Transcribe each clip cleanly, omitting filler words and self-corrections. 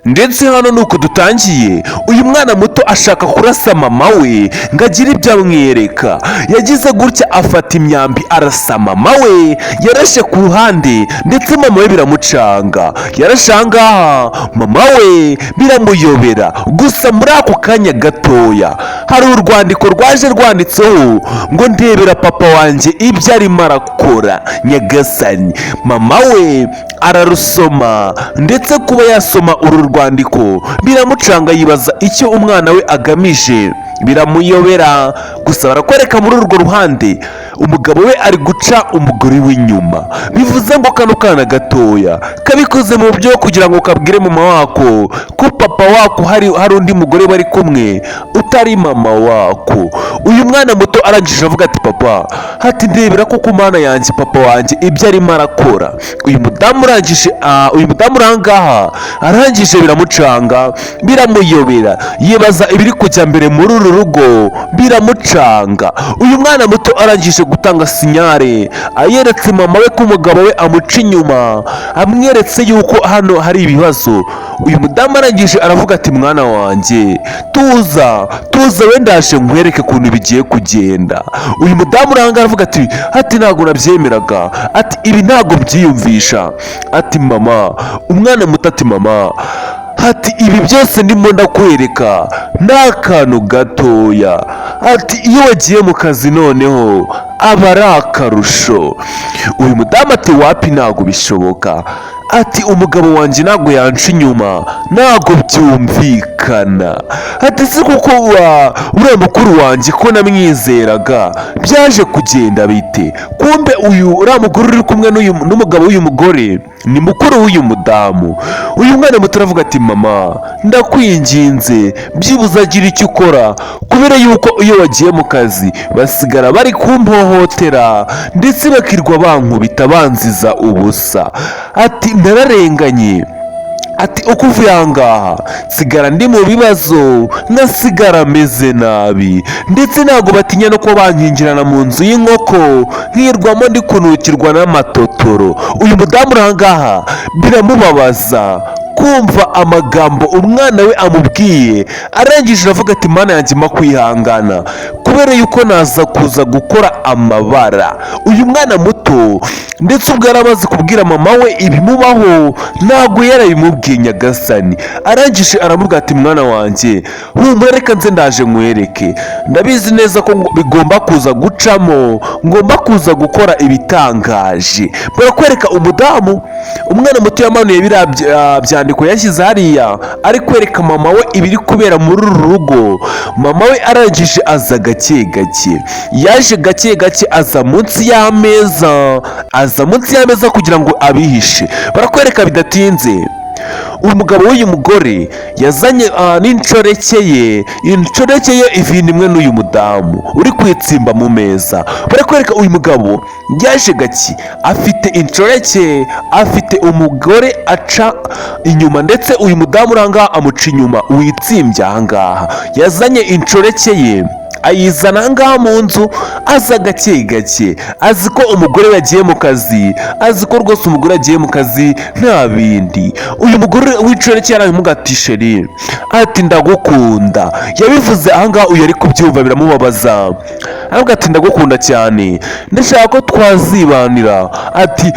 Ndetse hano nuko dutangiye, uyu mwana muto ashaka kurasa mama we ngo agire ibyo amwereka. Yagize gutya afata imyambi arasa mama we, yarashe ku ruhande ndetse mama we biramucanga. Yarashe ahangaha mama we biramuyobera. Gusa muri ako kanya gatoya hari urwandiko rwaje rwanditseho ngo: "Ndebera papa wanjye ibyo arimo arakora." Nyagasani, mama we ararusoma, ndetse kuba yasoma uru rwandiko biramucanga, yibaza icyo umwana we agamije, biramuyobera. Gusa barakwereka muri urwo ruhande umugabo we ari guca umugore w'inyuma, bivuze ngo kano kana gatoya kabikoze mu buryo kugira ngo kabwire mama wako ko papa wako hari undi mugore bari kumwe utari mama wako. Uyu mwana muto arangije avuga ati: "Papa," ati, "ndebera koko mana yanjye, papa wanjye ibyo arimo arakora." Uyu mudamu urangije, uyu mudamu uri ahangaha arangije biramucanga, biramuyobera, yibaza ibiri kujya mbere muri uru rugo, biramucanga. Uyu mwana muto arangije gutanga signal, ayeretse mama we ko umugabo we amuca inyuma, amweretse yuko hano hari ibibazo. Uyu mudamu arangije aravuga ati: "Mwana wanjye, tuza, tuza, wenda ndaje nkwereke ukuntu bigiye kugenda." Uyu mudamu uranga aravuga ati: "Ntabwo nabyemeraga," ati: "Ibi ntabwo mbyiyumvisha." Ati: "Mama." Umwana muto ati: "Mama," ati, "ibi byose ndimo ndakwereka ni akantu gatoya," ati: "iyo wagiye mu kazi noneho aba ari akarusho." Uyu mudamu ati: "Wapi, ntabwo bishoboka," ati: "Umugabo wanjye ntabwo yanca inyuma, ntabwo byumvikana." Ati: "Si kuko wa uriya mukuru wanjye ko namwizeraga, byaje kugenda bite?" Kumbe uyu uriya mugore uri kumwe n'umugabo w'uyu mugore ni mukuru w'uyu mudamu. Uyu mwana muto aravuga ati: "Mama, ndakwinginze, byibuze agira icyo ukora, kubera yuko iyo wagiye mu kazi basigara bari kumpohotera, ndetse bakirwa bankubita banziza ubusa." Ati: "Nararenganye." Ati: "Uko uvuye aha ngaha nsigara ndi mu bibazo, nkasigara meze nabi, ndetse ntabwo batinya no kuba bankingirana mu nzu y'inkoko, nkirwamo ndi kunukirwa n'amatotoro." Uyu mudamu uri aha ngaha biramubabaza kumva amagambo umwana we amubwiye. Arangije aravuga ati: "Mana yanjye, mpa kwihangana, kubera yuko naza kuza gukora amabara." Uyu mwana muto, ndetse ubwo yari amaze kubwira mama we ibimubaho, ntabwo yarabimubwiye. Nyagasani, arangije aramubwira ati: "Mwana wanjye, humura, reka nze ndaje nkwereke. Ndabizi neza ko bigomba kuza gucamo, ngomba kuza gukora ibitangaje." Barakwereka umudamu, umwana muto yamanuye biriya byandiko yashyize hariya, ari kwereka mama we ibiri kubera muri uru rugo. Mama we arangije aza gake gake, yaje gake gake, aza munsi y'ameza, aza munsi y'ameza kugira ngo abihishe. Barakwereka bidatinze umugabo w'uyu mugore yazanye n'inshoreke ye, inshoreke ye ivina imwe n'uyu mudamu uri kwitsimba mu meza. Barakwereka uyu mugabo yaje gake, afite inshoreke, afite umugore aca inyuma, ndetse uyu mudamu uri ahangaha amuca inyuma witsimbye ahangaha. Yazanye inshoreke ye, ayizana ahangaha mu nzu, aza gake gake, azi ko umugore we yagiye mu kazi, azi ko rwose umugore yagiye mu kazi, nta bindi. Uyu mugore w'inshoreke yarabimuga ati: "Chéri," ati, "ndagukunda." Yabivuze ahangaha, uyu ari kubyumva biramubabaza. Aravuga ati: "Ndagukunda cyane, ndashaka ko twazibanira." Ati: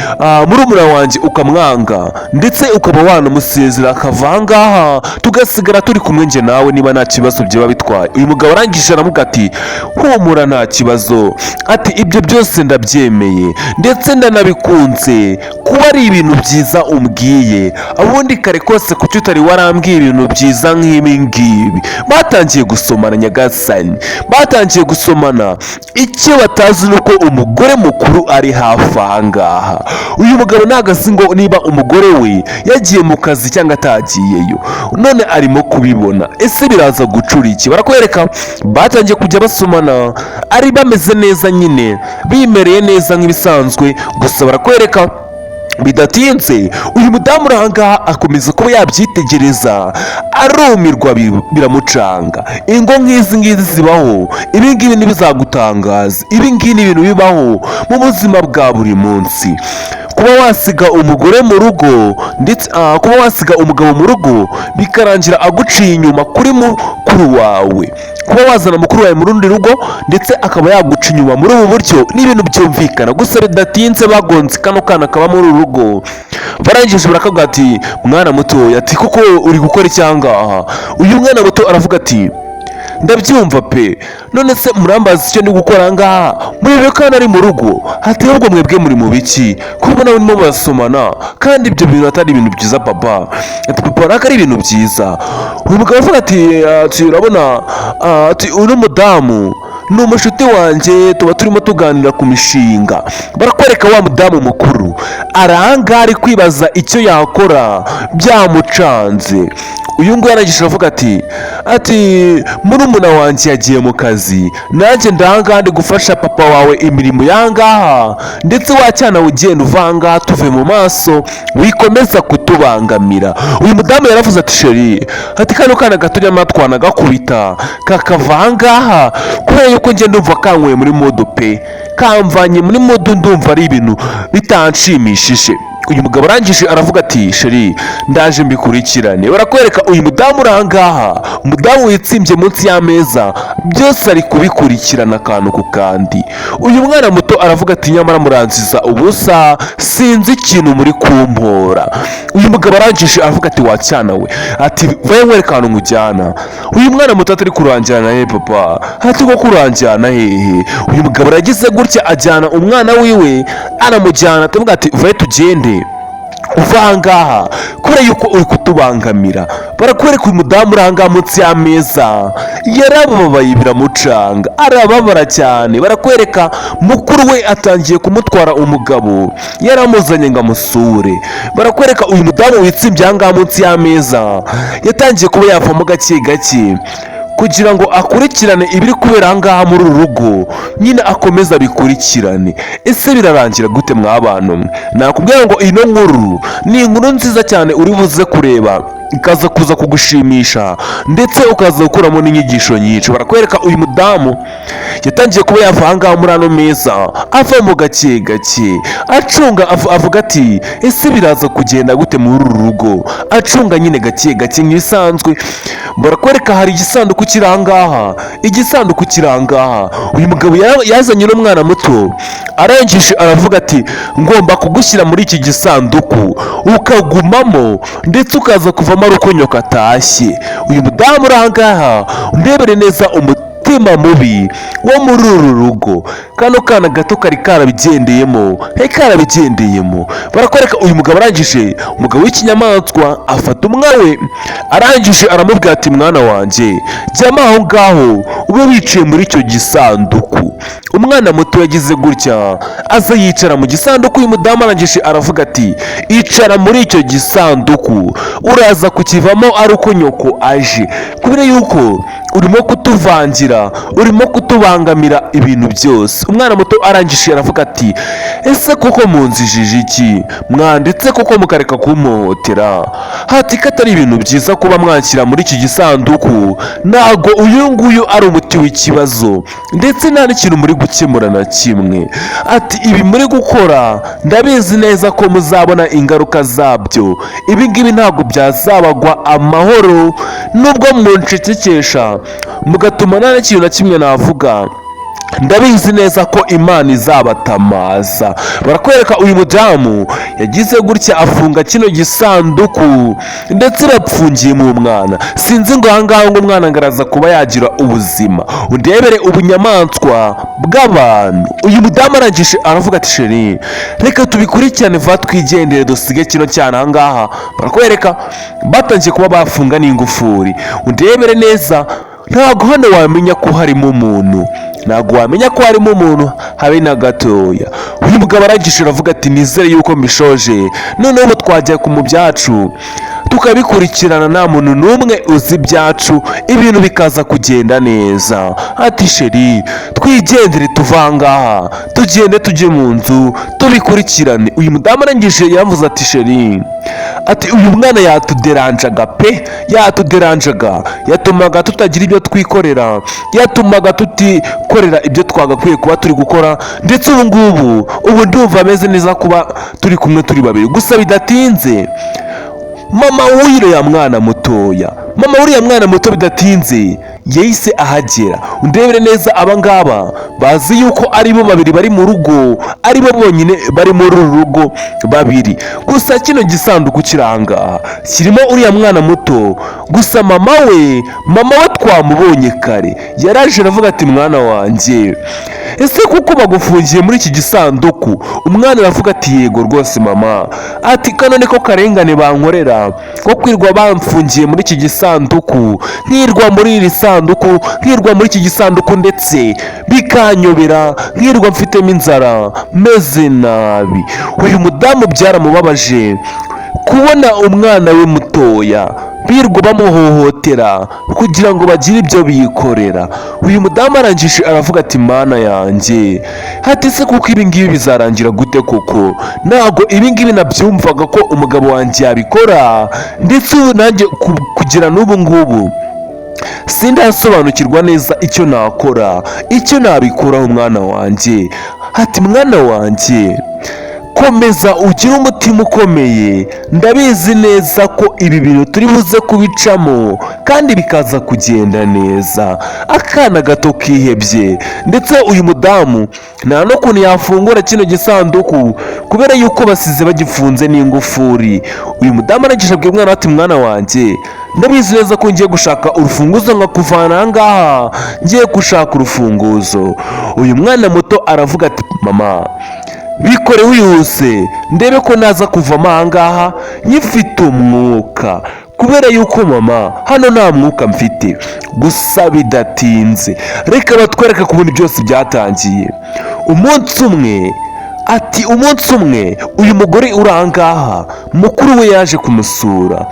"Murumuna wanjye ukamwanga, ndetse ukaba wanamusezera akava ahangaha, tugasigara turi kumwe njye nawe, niba nta kibazo byaba bitwaye." Uyu mugabo arangije aramuga ati: "Humura, nta kibazo." Ati: "Ibyo byose ndabyemeye, ndetse ndanabikunze kuba ari ibintu byiza umbwiye. Ubundi kare kose kuki utari warambwiye ibintu byiza nk'ibi ngibi?" Batangiye gusomana. Nyagasani, batangiye gusomana. Icyo batazi ni uko umugore mukuru ari hafi aha ngaha. Uyu mugabo ntabwo azi ngo niba umugore we yagiye mu kazi cyangwa atagiyeyo, none arimo kubibona. Ese biraza gucura iki? Barakwereka batangiye kujya basomana, ari bameze neza nyine, bimereye neza nk'ibisanzwe. Gusa barakwereka bidatinze uyu mudamu uri ahangaha akomeza kuba yabyitegereza, arumirwa, biramucanga. Ingo nk'izi ngizi zibaho, ibi ngibi ntibizagutangaza, ibi ngibi ni ibintu bibaho mu buzima bwa buri munsi. Kuba Kuba wasiga umugore mu rugo ndetse kuba wasiga umugabo mu rugo bikarangira aguciye inyuma kuri mukuru wawe, kuba wazana mukuru wawe mu rundi rugo ndetse akaba yaguca inyuma muri ubu buryo, ni ibintu byumvikana. Gusa bidatinze bagonze kano kana kaba muri uru rugo, barangije barakavuga ati: "Mwana mutoya," ati, "kuko uri gukora icyangaha?" Uyu mwana muto aravuga ati: "Ndabyumva pe, none se murambaza icyo ndi gukora aha ngaha? Murebe ko hano ari mu rugo." Ati: "Ahubwo mwebwe muri mu biki ko mbona murimo murasomana, kandi ibyo bintu atari ibintu byiza, papa?" Ati: "Papa, ntabwo ari ibintu byiza." Uyu mugabo avuga ati: "Urabona," ati, "uno mudamu ni umushuti wanjye, tuba turimo tuganira ku mishinga." Barakwereka wa mudamu mukuru arangaha ari kwibaza icyo yakora, byamucanze. Uyu nguyu arangije aravuga ati: "Murumuna wanjye yagiye mu kazi, nanjye ndahangaha ndi gufasha papa wawe imirimo y'ahangaha. Ndetse wacyana, ugenda uva ahangaha, tuve mu maso, wikomeza kutubangamira." Uyu mudamu yaravuze ati: "Chéri," ati, "kano kana gato nyamara twanagakubita kakava ahangaha, kubera yuko njye ndumva kanyweye muri mood pe, kamvanye muri mood, ndumva ari ibintu bitanshimishije." Uyu mugabo arangije aravuga ati: "Chéri, ndaje mbikurikirane." Barakwereka uyu mudamu uri ahangaha, umudamu witsimbye munsi y'ameza, byose ari kubikurikirana akantu ku kandi. Uyu mwana muto aravuga ati: "Nyamara muranziza ubusa, sinzi ikintu muri kumpora." Uyu mugabo arangije aravuga ati: "Wacyana we," ati, "vayo nkwereka ahantu nkujyana." Uyu mwana muto atari kuranjyana he, papa? Ati: "Ko kuranjyana hehe?" Uyu mugabo aragize gutya ajyana umwana wiwe, aramujyana, tuvuga ati: "Vayo tugende, uva ahangaha kubera yuko uri kutubangamira." Barakwereka uyu mudamu uri ahangaha munsi y'ameza, yarababaye, biramucanga, arababara cyane. Barakwereka mukuru we atangiye kumutwara umugabo yaramuzanye ngo amusure. Barakwereka uyu mudamu witsimbye ahangaha munsi y'ameza, yatangiye kuba yavamo gake gake kugira ngo akurikirane ibiri kubera ahangaha muri uru rugo, nyine akomeze abikurikirane. Ese birarangira gute mw'abantu mwe? Nakubwira ngo ino nkuru ni inkuru nziza cyane, uri buze kureba ikaza kuza kugushimisha ndetse ukaza gukuramo n'inyigisho nyinshi. Barakwereka uyu mudamu yatangiye kuba yava ahangaha muri ano meza, avamo gake gake, acunga, avuga ati: "Ese biraza kugenda gute muri uru rugo?" Acunga nyine gake gake nk'ibisanzwe. Barakwereka hari igisanduku kiri ahangaha, igisanduku kiri ahangaha. Uyu mugabo yazanye n'umwana muto, arangije aravuga ati: "Ngomba kugushyira muri iki gisanduku ukagumamo, ndetse ukaza kuvamo ari uko nyoka atashye." Uyu mudamu uri ahangaha, ndebere neza umutima mubi wo muri uru rugo. Kano kana gato kari karabigendeyemo, kari karabigendeyemo. Barakwereka uyu mugabo arangije, umugabo w'ikinyamaswa, afata umwana we, arangije aramubwira ati: "Mwana wanjye, jyamo aho ngaho ube wicaye muri icyo gisanduku." Umwana muto yagize gutya aza yicara mu gisanduku. Uyu mudamu arangije aravuga ati: "Icara muri icyo gisanduku, uraza kukivamo ari uko nyoko aje, kubera yuko urimo kutuvangira, urimo kutubangamira ibintu byose." Umwana muto arangije aravuga ati: "Ese koko munzijije iki? Mwanditse koko mukareka kumpohotera?" Hati ko atari ibintu byiza kuba mwanshyira muri iki gisanduku, ntabwo uyu nguyu ari umuti w'ikibazo, ndetse nta n'ikintu muri gukemura na kimwe. Ati: "Ibi muri gukora ndabizi neza ko muzabona ingaruka zabyo. Ibi ngibi ntabwo byazabagwa amahoro, nubwo muncecekesha mugatuma nta n'ikintu na kimwe navuga, ndabizi neza ko Imana izabatamaza." Barakwereka uyu mudamu yagize gutya afunga kino gisanduku, ndetse bapfungiye mu mwana. Sinzi ngo ahangaha ngo umwana ngo araza kuba yagira ubuzima. Undebere ubunyamaswa bw'abantu. Uyu mudamu arangije aravuga ati: "Chéri, reka tubikurikirane vuba, twigendere, dusige kino cyana ahangaha." Barakwereka batangiye kuba bafunga n'ingufuri. Undebere neza, ntabwo hano wamenya ko harimo umuntu, ntabwo wamenya ko harimo umuntu habe na gatoya. Uyu mugabo arangije aravuga ati: "Nizere yuko mbishoje, noneho ubu twajya ku mu byacu." Tukabikurikirana, nta muntu n'umwe uzi ibyacu, ibintu bikaza kugenda neza. Ati: "Chéri, twigendere, tuvangaha, tugende tujye mu nzu tubikurikirane." Uyu mudamu arangije yavuze ati: "Chéri," ati, "uyu mwana yatuderanjaga pe, yatuderanjaga, yatumaga tutagira ibyo twikorera, yatumaga tutikorera ibyo twagakwiye kuba turi gukora. Ndetse ubu ngubu, ubu ndumva ameze neza kuba turi kumwe turi babiri." Gusa bidatinze, mama w'uriya mwana mutoya, mama w'uriya mwana muto, bidatinze yahise ahagera. Undebere neza, aba ngaba bazi yuko ari bo babiri bari mu rugo, ari bo bonyine bari muri uru rugo babiri. Gusa kino gisanduku kiranga kirimo uriya mwana muto. Gusa mama we twamubonye kare, yaraje aravuga ati: "Mwana wanjye, ese kuko bagufungiye muri iki gisanduku?" Umwana aravuga ati: "Yego rwose mama." Ati: "Kano niko karengane bankorera ko kwirwa bamfungiye muri iki gisanduku, nkirwa muri iri sanduku, nkirwa muri iki gisanduku, ndetse bikanyobera, nkirwa mfitemo inzara, meze nabi." Uyu mudamu byaramubabaje kubona umwana we mutoya birirwa bamuhohotera kugira ngo bagire ibyo bikorera. Uyu mudamu arangije aravuga ati: "Mana yanjye," ati, "se kuko ibi ngibi bizarangira gute koko? Ntabwo ibi ngibi nabyumvaga ko umugabo wanjye yabikora, ndetse ubu nanjye kugera n'ubu ngubu sindasobanukirwa neza icyo nakora, icyo nabikoraho." "Mwana wanjye," ati, "mwana wanjye, komeza ugire umutima ukomeye. Ndabizi neza ko ibi bintu turi buze kubicamo kandi bikaza kugenda neza." Akana gato kihebye, ndetse uyu mudamu nta n'ukuntu yafungura kino gisanduku kubera yuko basize bagifunze n'ingufuri. Uyu mudamu arangije abwira umwana ati: "Mwana wanjye, ndabizi neza ko ngiye gushaka urufunguzo nkakuvana aha ngaha, ngiye gushaka urufunguzo." Uyu mwana muto aravuga ati: "Mama, bikore wihuse, ndebe ko naza kuvamo aha ngaha nyifite umwuka, kubera yuko mama hano nta mwuka mfite." Gusa bidatinze, reka batwereke ku bintu byose byatangiye umunsi umwe. Ati umunsi umwe uyu mugore uri aha ngaha, mukuru we yaje kumusura.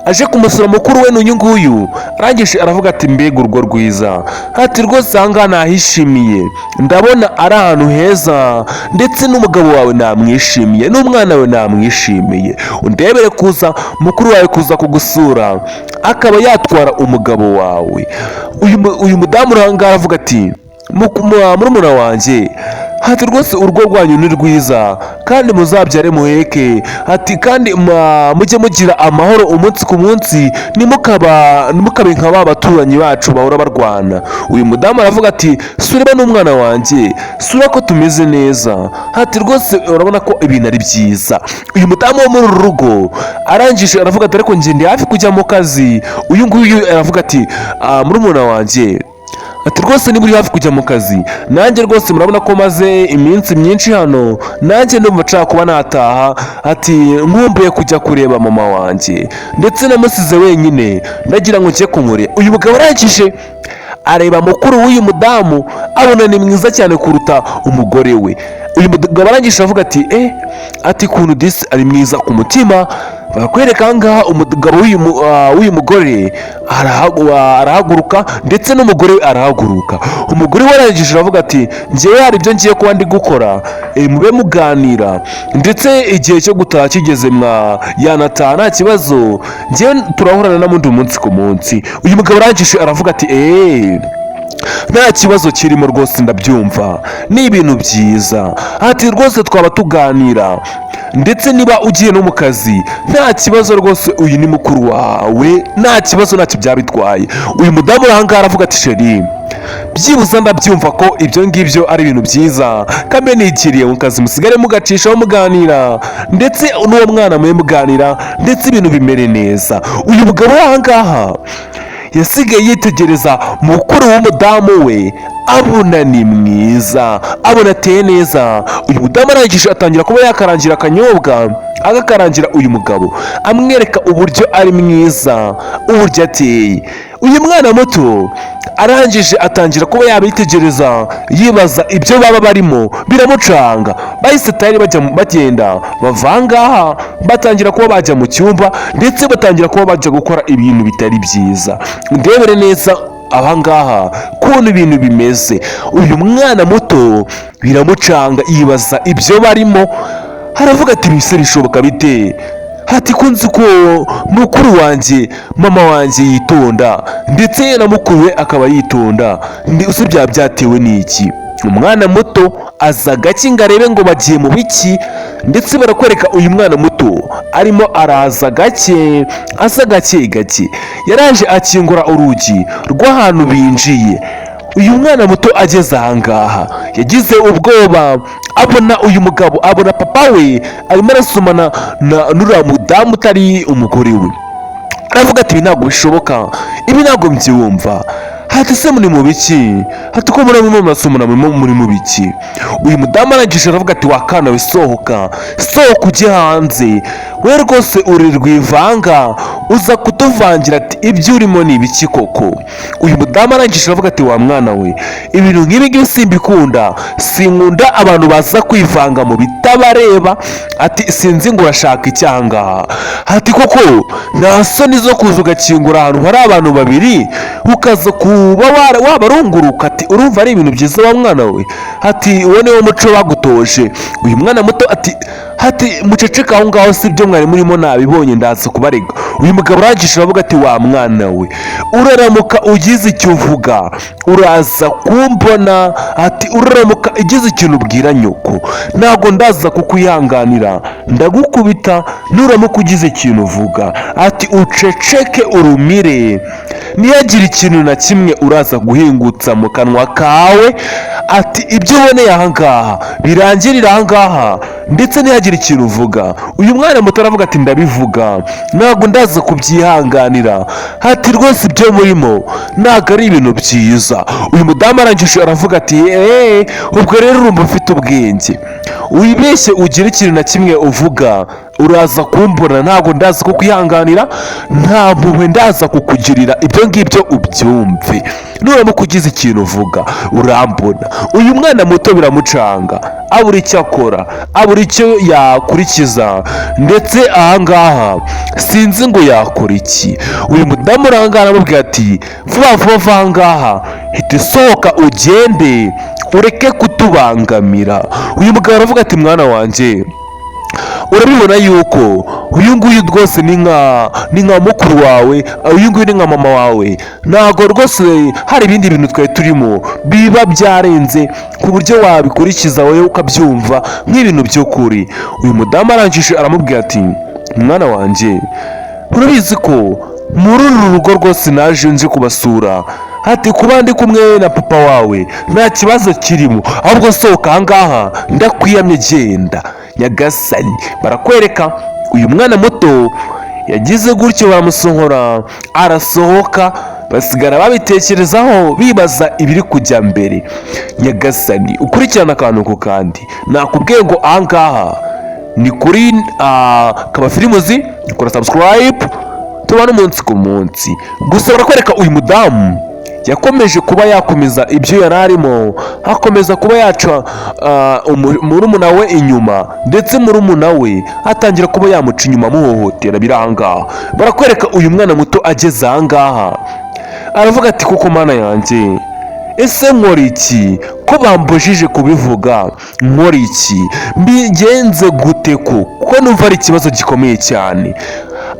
Aje kumusura, mukuru we n'uyu nguyu, arangije aravuga ati: "Mbega urugo rwiza!" Ati: "Rwose aha ngaha nahishimiye, ndabona ari ahantu heza, ndetse n'umugabo wawe namwishimiye, n'umwana we namwishimiye. Undebere kuza mukuru wawe kuza kugusura akaba yatwara umugabo wawe." Uyu mudamu uri aha ngaha aravuga ati: "Murumuna wanjye," ati, "rwose urugo rwanyu ni rwiza, kandi muzabyare muheke," ati, "kandi mujye mugira amahoro umunsi ku munsi, ntimukabe nka ba baturanyi bacu bahora barwana." Uyu mudamu aravuga ati: "Sureba n'umwana wanjye, sura ko tumeze neza," ati, "rwose urabona ko ibintu ari byiza." Uyu mudamu wo muri uru rugo arangije aravuga ati: "Ariko njye ndi hafi kujya mu kazi." Uyu nguyu aravuga ati: "Murumuna wanjye," ati, "rwose niba uri hafi kujya mu kazi, nanjye rwose murabona ko maze iminsi myinshi hano, nanjye ndumva nshaka kuba nataha," ati, "nkumbuye kujya kureba mama wanjye, ndetse namusize wenyine, ndagira ngo njye kumureba." Uyu mugabo arangije areba mukuru w'uyu mudamu, abona ni mwiza cyane kuruta umugore we. Uyu mugabo arangije avuga ati: "Eh," ati, "kuntu disi ari mwiza ku mutima." Barakwereka aha ngaha umugabo w'uyu mugore arahaguruka, ndetse n'umugore we arahaguruka. Umugore we arangije aravuga ati: "Njyewe hari ibyo ngiye kuba ndi gukora, mube muganira, ndetse igihe cyo gutaha kigeze mwa yanataha, nta kibazo, njyewe turahorana n'ubundi umunsi ku munsi." Uyu mugabo arangije aravuga ati: "Eee, nta kibazo kirimo rwose, ndabyumva, ni ibintu byiza," ati, "rwose twaba tuganira, ndetse niba ugiye no mu kazi nta kibazo rwose, uyu ni mukuru wawe, nta kibazo, ntacyo byaba bitwaye." Uyu mudamu uri aha ngaha aravuga ati: "Chéri, byibuze ndabyumva ko ibyo ngibyo ari ibintu byiza, kambe nikiriye mu kazi, musigare mugacishaho muganira, ndetse n'uwo mwana mube muganira, ndetse ibintu bimere neza." Uyu mugabo uri aha ngaha yasigaye yitegereza mukuru w'umudamu we, abona ni mwiza, abona ateye neza. Uyu mudamu arangije atangira kuba yakarangira akanyobwa. Agakarangira uyu mugabo, amwereka uburyo ari mwiza, uburyo ateye. Uyu mwana muto arangije atangira kuba yabitegereza, yibaza ibyo baba barimo, biramucanga. Bahise tayari bajya, bagenda bava aha ngaha, batangira kuba bajya mu cyumba, ndetse batangira kuba bajya gukora ibintu bitari byiza. Ndebere neza aha ngaha kuntu ibintu bimeze. Uyu mwana muto biramucanga, yibaza ibyo barimo. Aravuga ati: "Bise bishoboka bite?" Ati: "Ko nzi ko mukuru wanjye, mama wanjye yitonda, ndetse na mukuru we akaba yitonda, uzi byaba byatewe n'iki?" Umwana muto aza gake ngo arebe ngo bagiye mu biki. Ndetse barakwereka uyu mwana muto arimo araza gake, aza gake gake. Yaraje akingura urugi rw'ahantu binjiye. Uyu mwana muto ageze ahangaha yagize ubwoba, abona uyu mugabo, abona papa we arimo arasomana na n'uriya mudamu utari umugore we. Aravuga ati: "Ibi ntabwo bishoboka, ibi ntabwo mbyumva." Hati: "Se muri mu biki?" Hati: "Ko muri murasomana, murimo muri mu biki?" Uyu mudamu arangije aravuga ati: "Wakana we, sohoka, sohoka ujye hanze. We rwose uri rwivanga, uza kutuvangira." Ati: "Ibyo urimo ni ibiki koko?" Uyu mudamu arangije aravuga ati: "Wa mwana we, ibintu nk'ibi ngibi simbikunda, sinkunda abantu baza kwivanga mu bitabareba." Ati: "Sinzi ngo urashaka icyangaha." Ati: "Koko nta soni zo kuza ugakingura ahantu hari abantu babiri, ukaza kuba wabarunguruka?" Ati: "Urumva ari ibintu byiza, wa mwana we?" Ati: "Uwo niwo muco bagutoje?" Uyu mwana muto ati: "Muceceke aho ngaho, si byo mwari murimo, nabibonye, ndaza kubarega." Uyu mugabo arangije aravuga ati: "Wa mwana we, uraramuka ugize icyo uvuga uraza kumbona." Ati: "Uraramuka ugize ikintu ubwira nyoko, ntabwo ndaza kukwihanganira, ndagukubita nuramuka ugize ikintu uvuga." Ati: "Uceceke, urumire, ntiyagire ikintu na kimwe uraza guhingutsa mu kanwa kawe." Ati: "Ibyo uboneye ahangaha birangirira ahangaha, ndetse ntihagire ikintu uvuga." Uyu mwana muto aravuga ati: "Ndabivuga, ntabwo ndaza kubyihanganira." Ati: "Rwose ibyo murimo ntabwo ari ibintu byiza." Uyu mudamu arangije aravuga ati: "Eee, ubwo rero urumva ufite ubwenge, wibeshye ugire ikintu na kimwe uvuga uraza kumbona, ntabwo ndaza kukwihanganira, nta mpuhwe ndaza kukugirira, ibyo ngibyo ubyumve. Nuramuka ugize ikintu uvuga urambona." Uyu mwana muto biramucanga, abura icyo akora, abura icyo yakurikiza. Ndetse ahangaha sinzi ngo yakora iki. Uyu mudamu ahangaha aramubwira ati: "Vuba vuba, va ahangaha, hita usohoka ugende, ureke kutubangamira." Uyu mugabo aravuga ati: "Mwana wanjye, urabibona yuko uyu nguyu rwose ni nka mukuru wawe, uyu nguyu ni nka mama wawe. Ntabwo rwose hari ibindi bintu twari turimo biba byarenze ku buryo wabikurikiza wowe ukabyumva nk'ibintu by'ukuri." Uyu mudamu arangije aramubwira ati: "Mwana wanjye, urabizi ko muri uru rugo rwose naje nje kubasura." Ati: "Kuba ndi kumwe na papa wawe nta kibazo kirimo, ahubwo sohoka ahangaha, ndakwiyamye, genda." Nyagasani, barakwereka uyu mwana muto yagize gutyo baramusohora, arasohoka, basigara babitekerezaho, bibaza ibiri kujya mbere. Nyagasani, ukurikirana akantu ku kandi. Nakubwiye ngo ahangaha ni kuri Kaba Films, kora subscribe tubane umunsi ku munsi. Gusa barakwereka uyu mudamu yakomeje kuba yakomeza ibyo yari arimo, akomeza kuba yaca murumuna we inyuma, ndetse murumuna we atangira kuba yamuca inyuma, amuhohotera. Biri ahangaha, barakwereka uyu mwana muto ageze ahangaha aravuga ati: "Kuko Mana yanjye, ese nkora iki ko bambujije kubivuga? Nkora iki? Mbigenze gute ko kuko numva ari ikibazo gikomeye cyane?"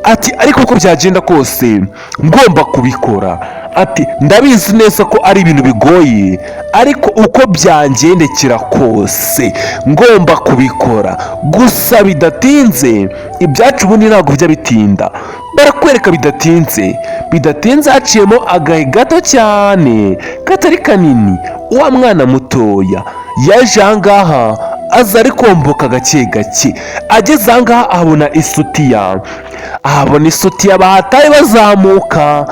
Ati: "Ariko uko byagenda kose ngomba kubikora." Ati: "Ndabizi neza ko ari ibintu bigoye, ariko uko byangendekera kose ngomba kubikora." Gusa bidatinze, ibyacu ubundi ntabwo bijya bitinda. Barakwereka bidatinze, bidatinze haciyemo agahe gato cyane katari kanini, wa mwana mutoya yaje ahangaha, aza ari komboka gake gake. Ageze ahangaha abona isutiya, ahabona isutiya bahataye bazamuka.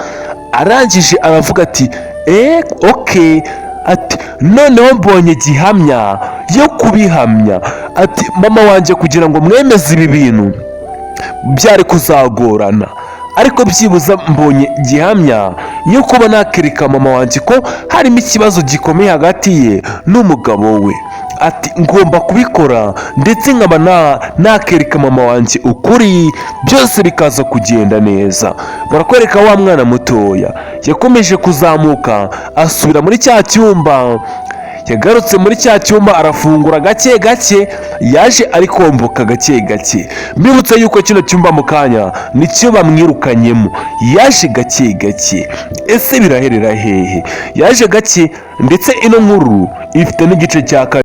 Arangije aravuga ati: "Eee, okay." Ati: "Noneho mbonye gihamya yo kubihamya." Ati: "Mama wanjye, kugira ngo mwemeze ibi bintu byari kuzagorana, ariko byibuze mbonye gihamya yo kuba nakereka mama wanjye ko harimo ikibazo gikomeye hagati ye n'umugabo we." Ati: "Ngomba kubikora, ndetse nkaba nakereka mama wanjye ukuri, byose bikaza kugenda neza." Barakwereka wa mwana mutoya yakomeje kuzamuka, asubira muri cya cyumba. Yagarutse muri cya cyumba, arafungura gake gake, yaje ari komboka gake gake. Mbibutse yuko kino cyumba mu kanya nicyo bamwirukanyemo. Yaje gake gake, ese biraherera hehe? Yaje gake, ndetse ino nkuru ifite n'igice cya kabiri.